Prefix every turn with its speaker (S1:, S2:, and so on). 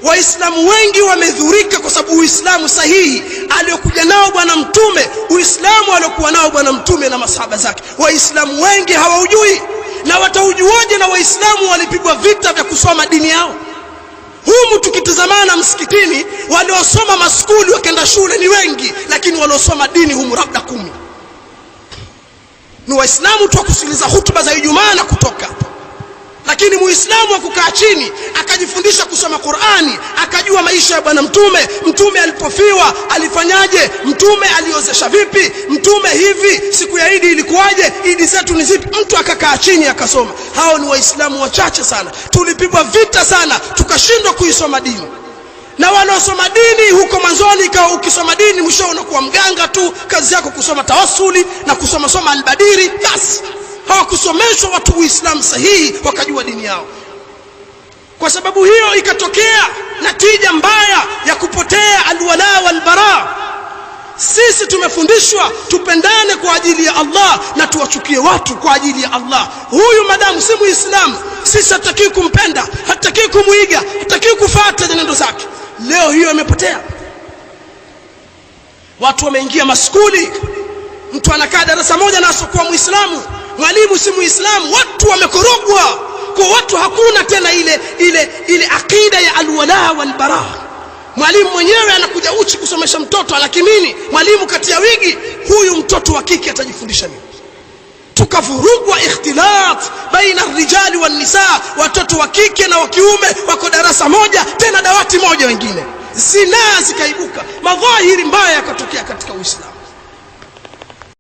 S1: Waislamu wengi wamedhurika kwa sababu Uislamu sahihi aliyokuja nao Bwana Mtume, Uislamu aliyokuwa nao Bwana Mtume na masahaba zake, Waislamu wengi hawaujui. Na wataujuaje? Na Waislamu walipigwa vita vya kusoma dini yao. Humu tukitazamana msikitini, waliosoma maskuli wakenda shule ni wengi, lakini waliosoma dini humu labda 10. Ni Waislamu tu wakusikiliza hutuba za Ijumaa na kutoka, lakini Muislamu wa kukaa chini akajifundisha kusoma Qur'ani, akajua maisha ya Bwana Mtume, Mtume alipofiwa alifanyaje, Mtume aliozesha vipi, Mtume hivi, siku ya Idi ilikuwaje, Idi zetu ni zipi, mtu akakaa chini akasoma. Hao ni Waislamu wachache sana. Tulipigwa vita sana, tukashindwa kuisoma dini na waliosoma dini huko mwanzoni, ikawa ukisoma dini mwisho unakuwa mganga tu, kazi yako kusoma tawasuli na kusoma soma albadiri basi. Hawakusomeshwa watu Uislamu sahihi wakajua dini yao. Kwa sababu hiyo ikatokea natija mbaya ya kupotea alwala walbara. Sisi tumefundishwa tupendane kwa ajili ya Allah na tuwachukie watu kwa ajili ya Allah. Huyu madamu si Muislamu, sisi hatutaki kumpenda, hatutaki kumuiga, hatutaki kufuata nyenendo zake. Leo hiyo imepotea. Watu wameingia maskuli, mtu anakaa darasa moja na asokuwa Muislamu, mwalimu si Muislamu, watu wamekorogwa. Kwa watu hakuna tena ile akida ya alwala walbara. Mwalimu mwenyewe anakuja uchi kusomesha mtoto, alakimini mwalimu kati ya wigi, huyu mtoto wa kike atajifundisha nini? Tukavurugwa ikhtilat baina rijali wan nisa, watoto wa kike na wa kiume wako darasa moja, tena dawati moja, wengine zinaa zikaibuka, madhahiri mbaya yakatokea katika Uislamu.